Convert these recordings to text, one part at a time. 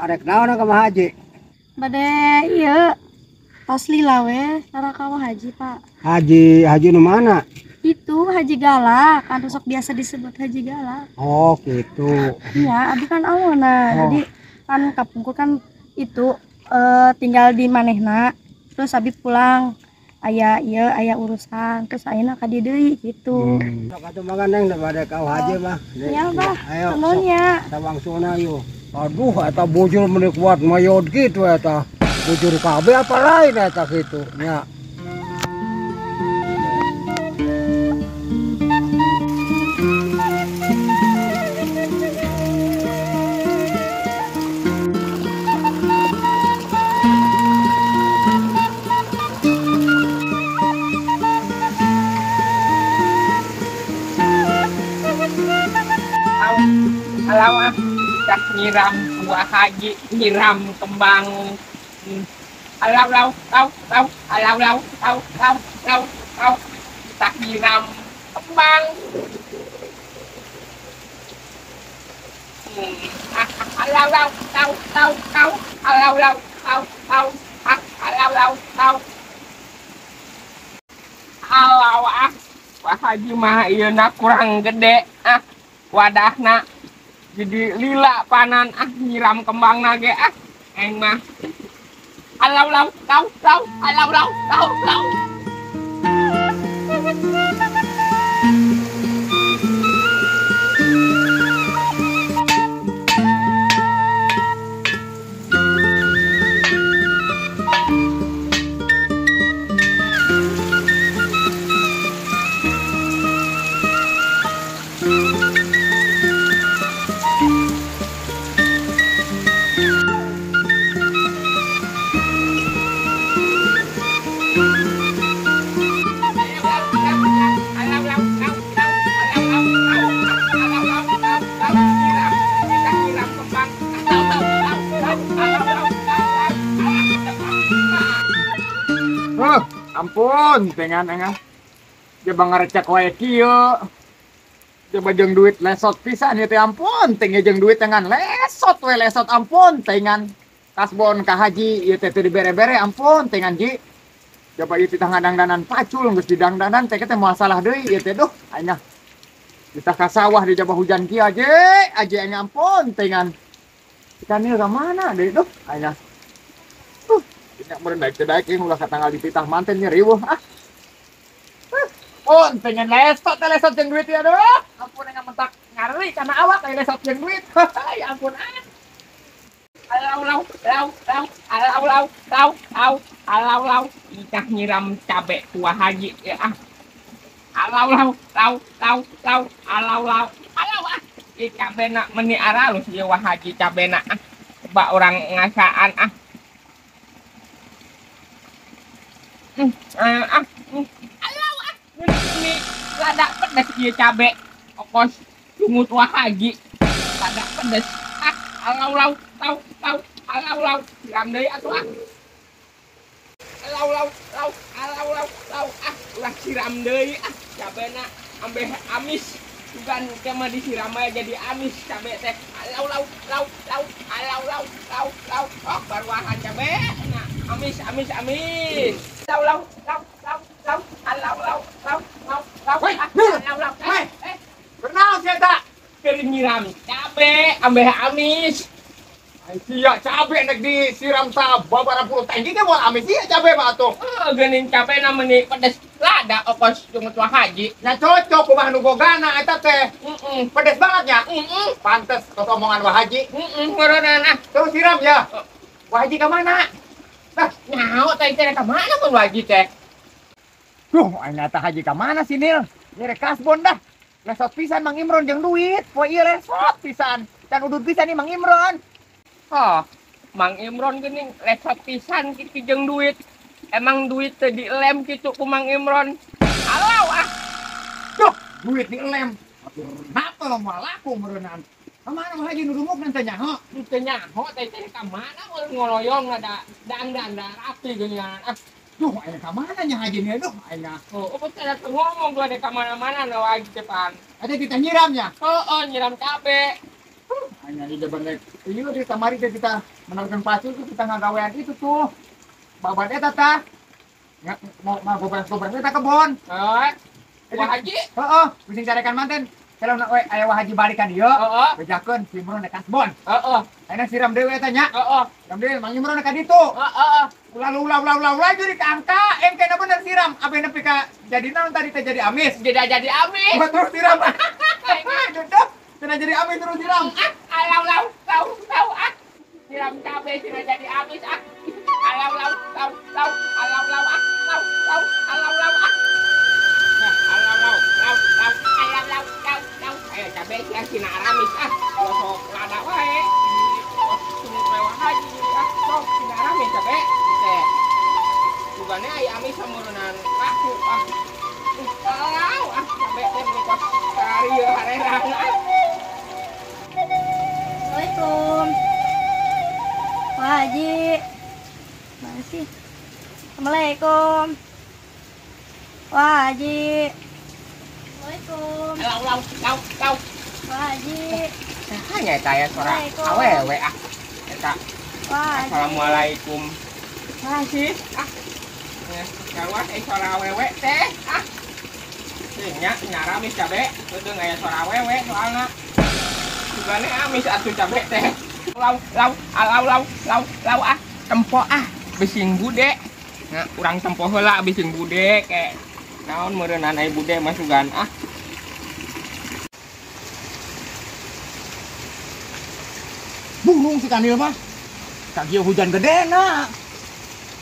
Arek naon ka Mah Haji? Bade ieu tos lila we tara ka Wah Haji, Pak. Haji Haji nu mana? Itu Haji Galak, anu sok biasa disebut Haji Galak. Oh, gitu. Iya, abi kan awona. Oh. Jadi kan kapungkur kan itu tinggal di manehna. Terus abi pulang aya ieu aya urusan, terus ayeuna ka dieu deui gitu. Sok atuh makan Neng daripada ka Wah Haji mah. Iya, Pak. Ayo. Nuhun ya. Sawangsuna yo. Aduh, eta bujur meuni kuat mayod kitu eta. Bujur kabeh apa lain eta kitu nya. Alau ah, kita nyiram buah haji, nyiram kembang. Alau lau lau lau, alau lau lau lau lau lau, kita nyiram kembang. Alau lau lau lau lau, alau lau lau lau, alau lau lau. Alau ah, buah haji mah ieu na kurang gede ah, wadahna. Jadi lila panan ah nyiram kembang nage ah eng mah alau lau lau lau alau lau lau lau. Ampun, tengan engan. Coba ngarecek wae kieu. Coba jeung duit lesot pisan ieu teh ampun, teh jeung duit tengan lesot we lesot ampun tengan. Kasbon ka haji ieu teh teu dibere-bere ampun tengan ji. Coba ieu titah ngadangdanan pacul geus didangdanan teh teh moal salah deui ieu teh duh aing. Ditah ka sawah di jaba hujan kieu aje, aje aing ampun tengan. Ikan ieu ka mana deui duh aing. Tidak merendaik daik ini ulah katanggal dititah manten riweuh ah. Pun pengen lesot lesot jeung duit ya aduh. Ampun yang mentak ngari karena awak aya lesot jeung duit. Ya ampun ah. Alau lau lau lau alau lau lau lau alau lau itah nyiram cabe tua haji ya ah. Alau lau lau lau lau alau lau alau ah. Ieu cabena meuni aralus ieu wah haji cabena ah. Coba orang ngasaan ah. Alau ah, ini lada pedes ieu cabe. Okos sungut wah haji. Lada pedes. Ah, alau lau lau lau alau lau siram deui atuh ah. Alau lau lau alau lau lau ah, ulah siram deui ah. Cabena ambeh amis. Bukan ke mah disiram aja jadi amis cabe teh. Alau lau lau lau alau lau lau lau. Oh, baruahan cabe. Nah, amis amis amis. Lau lau lau lau lau alau lau lau lau lau alau lau. Bernaon sia eta? Keur nyiram cabe ambeh amis. Ai sia cabe nek disiram sababaraha puluh tangki ge moal amis ieu cabe mah atuh. Heuh, geuning cabena meuni pedes lada okos sungut wah haji. Nya cocok kumaha nu bogana eta teh. Heeh. Pedes banget nya. Heeh. Pantes tos omongan wah haji. Heeh, meureunana ah. Terus siram ya. Wah haji ka mana? Lah, nyaho teh teh ka mana mun wah haji teh? Duh, aing eta haji ka mana sih Nil? Nyere kasbon dah. Lesot pisan Mang Imron jeung duit. Poe ieu lesot pisan. Can udud pisan nih Mang Imron. Oh, Mang Imron geuning lesot pisan kitu jeung duit. Emang duit teh dilem kitu ku Mang Imron. Alau ah. Duh, duit dilem. Napa lo moal laku meureunnan. Ka mana mah haji nu dumuk teh nyaho? Teu nyaho teh teh ka mana mun ngoloyong da dangdan da rapi geuningan ah. Duh, aya ka mana nya haji nya duh aya. Oh, apa teh ngomong gua ka mana-mana na haji teh pan. Ada kita nyiramnya? Heeh, nyiram cabe. Hanya di jaban rek. Ieu di kamari teh kita meneruskan pacul tuh kita ngagawean itu tuh. Babat eta tah. Mau gobras-gobras eta kebon. Heeh. Wah Haji. Heeh, bising carekan manten. Kalau nak we aya Wah Haji balikan ieu. Heeh. Bejakeun si Imron ka kasbon. Heeh. Ayeuna siram deui eta nya. Heeh. Siram deui Mang Imron ka ditu. Heeh. Ulah ulah ulah ulah ulah jadi ka angka, engkena bener siram. Abeh nepi ka jadi naon tadi teh jadi amis. Jadi amis. Terus siram. Duduk. Cenah jadi amis terus siram. Alau lau lau lau ah. Siram cabe cenah jadi amis ah. Alau lau lau lau alau lau ah. Lau lau alau lau ah. Nah, alau lau lau lau alau lau lau lau. Ayo cabe sia cenah aramis ah. Sok lada wae. Sumut mewah haji ah. Sok cenah aramis cabe. Teh. Bugane aya amis sameureunnan laku ah. Alau ah cabe teh meuni kos kari harerang ah. Assalamualaikum. Wah Haji. Mana sih? Assalamualaikum. Wah Haji. Assalamualaikum. Lau lau lau lau. Wah Haji. Hanya eta ya suara awewe ah. Eta. Wah Haji. Assalamualaikum. Wah sih ah. Gawat suara awewe teh ah. Nya nyaramis cabe, teuing aya suara awewe soalna. Sugane amis atuh cabe teh. Lau lau alau lau lau lau ah tempo ah bising bude. Nah, urang tempo heula bising bude ke naon meureunnan ai bude mah sugan ah. Burung si kanil mah. Kagieu hujan gede na.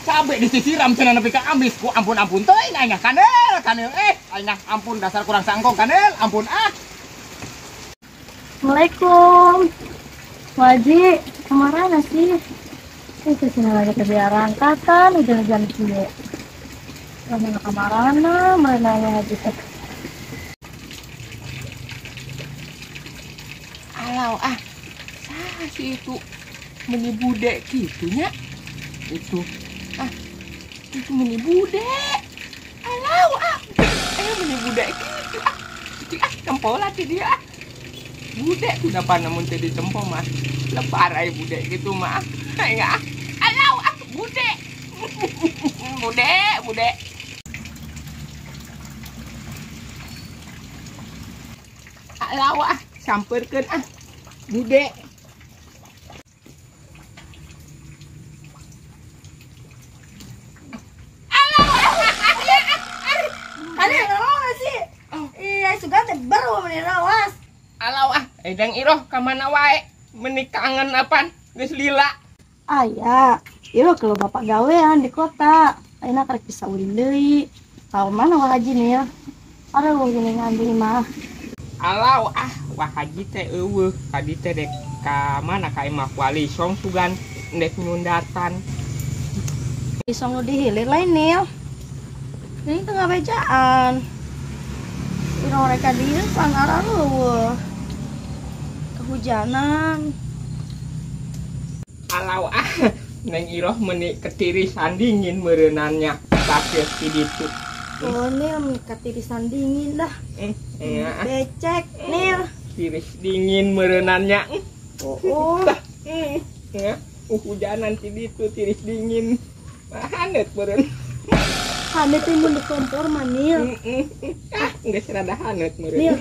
Cabe disisiram cenah nepi ka amis ku ampun-ampun teuing aing kanil kanil aing ampun dasar kurang sangkong kanil ampun ah. Assalamualaikum. Wajib, kemana sih? Kesini lagi kerja angkatan, hujan-hujan kieu. Mana kamarana, mana haji teh. Alau ah, sah si itu meni bude kitunya. Itu ah, itu meni bude. Alau ah, meni bude kitu ah. Itu ah, tempolah ti dia ah. Bude tuh dapat namun teh ditempo mah lebar ai bude gitu mah enggak alau ah bude bude bude alau ah sampeurkeun ah bude. Alau ah ada naon sih? Iya sugan teh baru meni rawas. Alau ah, edang iroh ka mana wae, meni kangen apan, geus lila. Aya, iroh kalau bapak gawean di kota, ayeuna karek bisa ulin deui. Ka mana Wah Haji nih ya? Aduh geuningan deui mah. Alau ah, Wah Haji teh eueuh, tadi teh dek ka mana ka imah wali song sugan ndek nyundatan. Isong nu dihilir lain Nil. Ini tengah bejaan. Iroh reka dieu pan arareueuh. Kehujanan. Alau ah, Neng Iroh meni ketirisan dingin meureunannya sakit ti ditu. Oh Nil, meni ketirisan dingin dah. Becek Nil. Tiris dingin meureunannya. Oh. Ya, hujanan ti ditu tiris dingin. Haneut meureun. Haneut teh mun di kompor mah Nil. Ah, geus rada haneut meureun. Nil.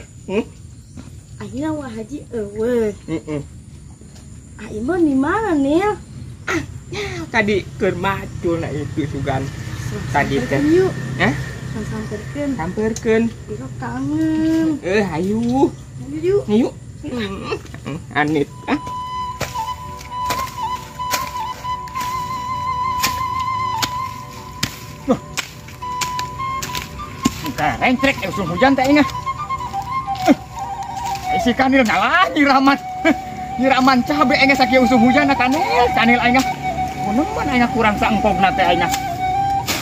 Ayeuna Wah Haji eueuh. Heeh. Ah, Imon di mana Nil? Ah, tadi keur macul na itu sugan. Tadi teh. Yuk. Hah? Samperkeun. Samperkeun. Iroh kangen. Hayu. Hayu yuk. Yuk. Anit. Ah. Rengtrek usum hujan teh ingat. Si kanil ngalah nyiraman. Nyiraman cabe aing sakieu usum hujan kanil, kanil aing. Kuneman aing kurang saengkogna teh aing.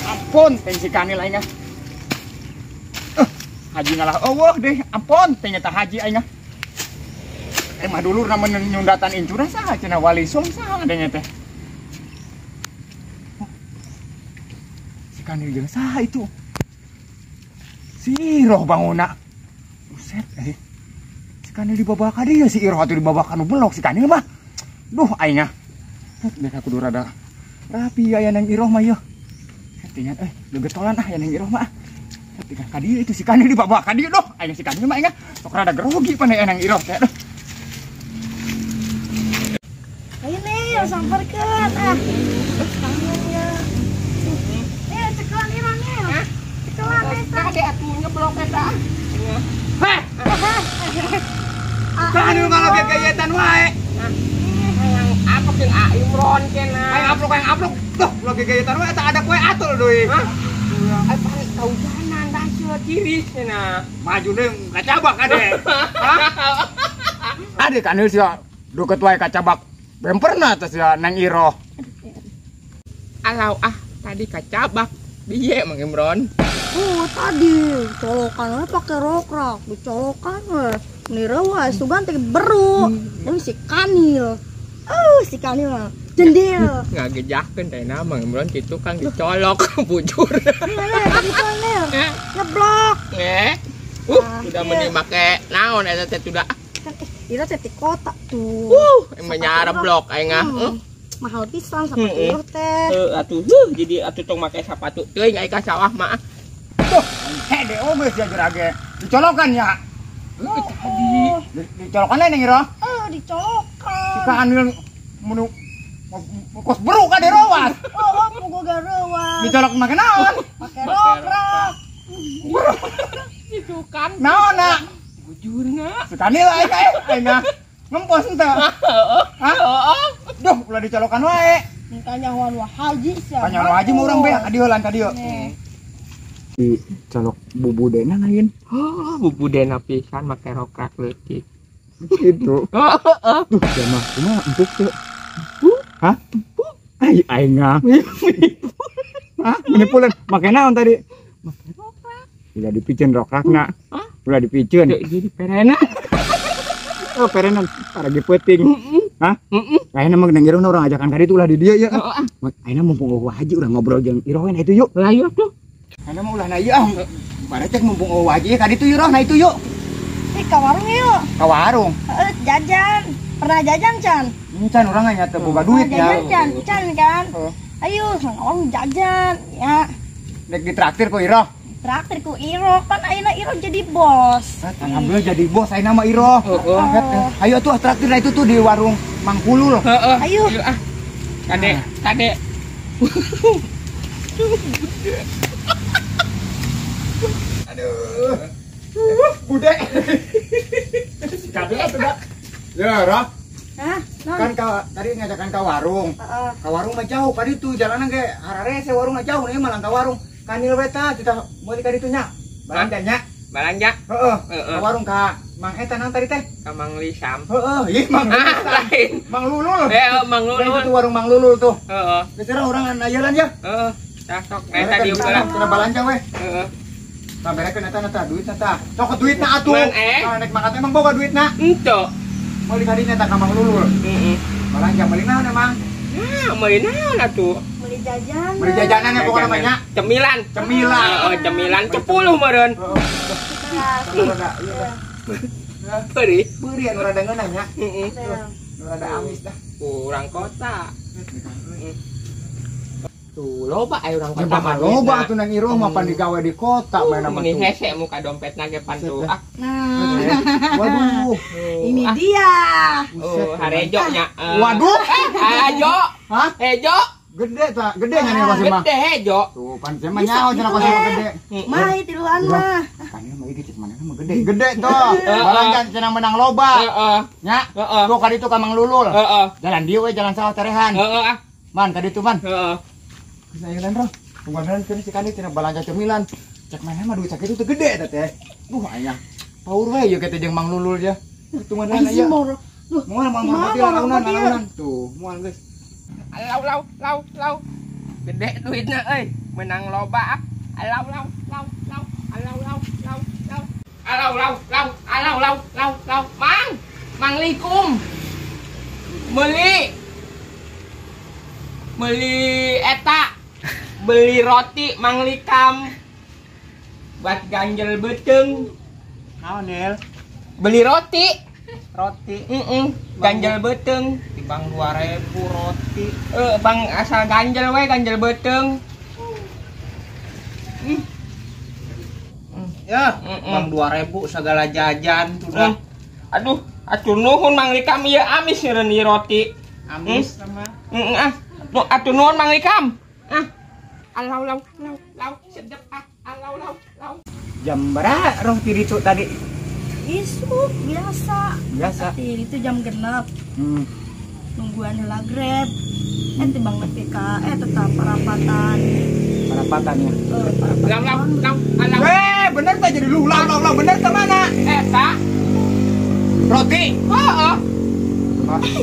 Ampun teh si kanil aing. Haji ngalah eueuh deh, ampun teh eta haji aing. Mah dulur na nyundatan incuna saha cenah wali song saha deh teh. Si kanil jeung saha itu? Si roh banguna. Buset. Si Kanil dibawa ka dieu si Iroh atuh dibawa ka nu belok si Kanil mah. Duh aing ah. Mereka kudu rada rapi aya Neng Iroh mah yeuh. Tinggal gegetolan ah ya Neng Iroh mah. Tinggal ka dieu itu si Kanil dibawa ka dieu doh. Aing si Kanil mah aing sok rada grogi pan aya Neng Iroh teh. Ayo Nil, samperkeun ah. Kangen ya. Nil, cekelan Iroh Nil. Cekelan eta. Kade atuh nyeblok eta. Heh. Kanil malah gegeyetan wae. Hayang aplok jeung A Imron cenah. Hayang aplok hayang aplok. Duh, lo gegeyetan wae eta ada kue atul deui. Hah? Ai panik kahujanan baseuh tiris cenah. Maju deui kacabak ade. Hah? Ade Kanil sia deukeut wae kacabak. Bemperna teh sia Neng Iroh. Alau ah, tadi kacabak. Biye Mang Imron. Tadi colokan we pake rokrak, dicolokan we. Nirewa sugan teh beru. Deui si Kanil. Si Kanil mah jendil. Ngagejakeun teh na Mang Imron kitu kan dicolok bujur. Iya, dicolok. Ngeblok. Sudah meni make naon eta teh sudah. Ira teh di kota tuh. Emang nyara blok aing ah. Mahal pisan sepatu Iroh teh. Atuh jadi atuh tong make sepatu teuing aing ka sawah mah. Tuh, hede oge sia jerage. Dicolokan ya. Tadi dicolokan Neng Iroh? Dicolokan. Si Kanil menu kos beru ka derowas. Oh, pugu garewas. Dicolok make naon? Make rokrak. Ditukan. Naon na? Bujurna. Si Kanil aing aing ngempos henteu. Hah? Duh, ulah dicolokan wae. Minta nyahoan wa haji sia. Kanyahoan haji mah urang beak ka dieu lan ka dieu. Dicolok bubudena lain. Oh, bubudena pisan make rokrak leutik. Gitu. Duh, jamah kumaha empuk teu? Hah? Empuk. Ai aing ah. Hah? Menipulan make naon tadi? Make rokrak. Ulah dipiceun rokrakna. Ulah dipiceun. Jadi perena. Oh, perenan paragi peuting. Hah? Ayeuna mah Neng Iroh urang ajakan ka ditu ulah di dieu ya. Ayeuna mumpung eueuh haji urang ngobrol jeung Iroh we na itu yuk. Lah yuk tuh. Ayeuna mah ulah na ieu ah. Bare cek mumpung eueuh haji ka ditu Iroh na itu yuk. Ka warung yuk. Ka warung. Heeh, jajan. Pernah jajan, Chan? Can urang nya teu boga duit ya. Jajan, Chan, Chan kan. Ayo, warung jajan ya. Nek ditraktir ku Iroh. Traktir ku Iroh, kan ayeuna Iroh jadi bos. Alhamdulillah jadi bos ayeuna mah Iroh. Ayo tuh traktir itu tuh di warung Mang Kulul. Heeh. Ayo. Ah. Kade, kade. Aduh. Bude. Kade atuh dak. Ya, Roh. Hah? Kan tadi ngajakan ka warung. Ka warung mah jauh ka ditu jalanan ge hararese warung mah jauh nih malah ka warung. Kanil we tah kita meuli ka ditu nya. Balanja nya. Balanja? Heeh. Ka warung ka Mang eta naon tadi teh? Ka Mang Lisam. Heeh, ieu Mang Lisam. Lain. Mang Lulul. Mang Lulul. Itu warung Mang Lulul tuh. Heeh. Geus urang ayeuna ya. Heeh. Tah sok eta dieu heula. Cenah balanja we. Heeh. Tah berekeun eta tah duitna tah. Cokot duitna atuh. Tah nek makan emang boga duitna. Henteu. Meuli ka dinya tah ka Mang Lulul. Heeh. Balanja meuli naon emang? Nah, meuli naon atuh? Beli jajanan. Beli jajanan ya pokoknya namanya. Cemilan. Cemilan. Oh, cemilan 10 meureun. Heeh. Beri. Beri anu rada ngeunah nya. Heeh. Nu rada amis dah. Urang kota. Tuh loba aya urang kota mah. Loba atuh Neng Iroh mah pan digawe di kota mana mah tuh. Ini hese muka dompetna ge pan tuh. Ah. Nah. Waduh. Ini dia. Oh, harejo nya. Waduh. Hajo. Hah? Hejo. Gede ta, gede nya nih pasti mah. Gede hejo. Tuh, pan saya mah nyaho cenah pasti mah gede. Mah tiluan mah. Pan mah ieu cek manehna mah gede. Gede tuh. Balanja cenah menang loba. Heeh. Nya. Heeh. Tuh ka ditu ka Mang Lulul. Heeh. Jalan dieu we jalan sawah terehan. Heeh ah. Man ka ditu man. Heeh. Geus aya roh. Tungguan keun si Kandi cenah balanja cemilan. Cek manehna mah duit sakitu teu gede teh teh. Duh aya. Paur we ieu teh jeung Mang Lulul ya. Tungguan aya. Duh, moal moal launan. Tuh, moal geus. Lau lau lau lau. Gede duitnya euy, menang loba ah. Alau lau lau lau, alau lau lau lau. Alau lau lau, alau lau lau lau. Mang, Mang Likum. Beli eta. Beli roti Mang Likam. Buat ganjel beuteung. Naon, Nil? Beli roti. Roti. Ganjel beuteung. Dibang 2000 roti. Bang asal ganjel we, ganjel beuteung. Ya, bang 2000 segala jajan sudah. Aduh, atur nuhun Mang Likam ieu amis eureun ieu roti. Amis sama. Ah. Atur nuhun Mang Likam. Ah. Alau lau lau lau sedep ah. Alau lau lau. Jam berapa roti itu tadi? Isuk biasa. Biasa. Tadi itu jam genep. Nungguan heula Grab. Tibang nepi ka tetap parapatan. Parapatan ya. Parapatan. Lau lau lau alau. Bener teh jadi lu lau lau lau bener ke mana? Eta roti. Heeh.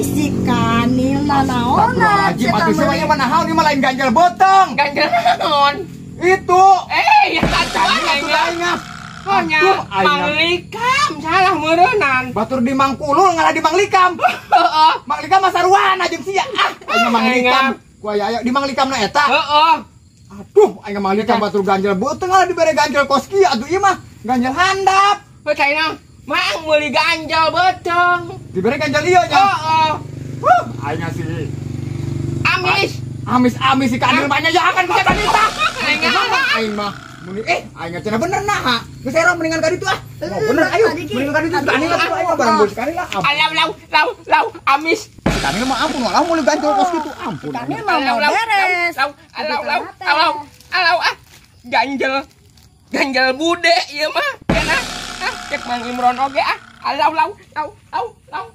Si Kanil nanaonan. Astagfirullahaladzim, atuh sia mah naon ieu mah lain ganjel beuteung. Ganjel naon? Itu. Ya Kanil atuh aing ah. Nya, Mang Likam salah meureunan. Batur di Mang Kulul ngalah di Mang Likam. Heeh. Mang Likam mah saruana jeung sia. Ah, aing Mang Likam. Ku aya di Mang Likam na eta. Heeh. Aduh, aing Mang Likam batur ganjel beuteung ngalah dibere ganjel kos kieu atuh ieu mah ganjel handap. Heuh caina, Mang meuli ganjel beuteung. Dibere ganjel ieu nya. Heeh. Huh, aing sih. Amis. Amis-amis si Kanil mah nya ya akan bisa kanita. Aing aing mah muni aing cenah bener nah. Geus era mendingan ka ditu ah. Oh, bener ayo mendingan ka ditu Kanil atuh aing mah barang bos Kanil lah. Alau lau lau lau amis. Si Kanil mah ampun walau meuli ganjel kos kitu ampun. Kanil mah mau beres. Lau alau lau alau alau ah. Ganjel. Ganjel bude ieu mah. Cenah. Ah cek Mang Imron oge ah. Alau lau lau lau lau.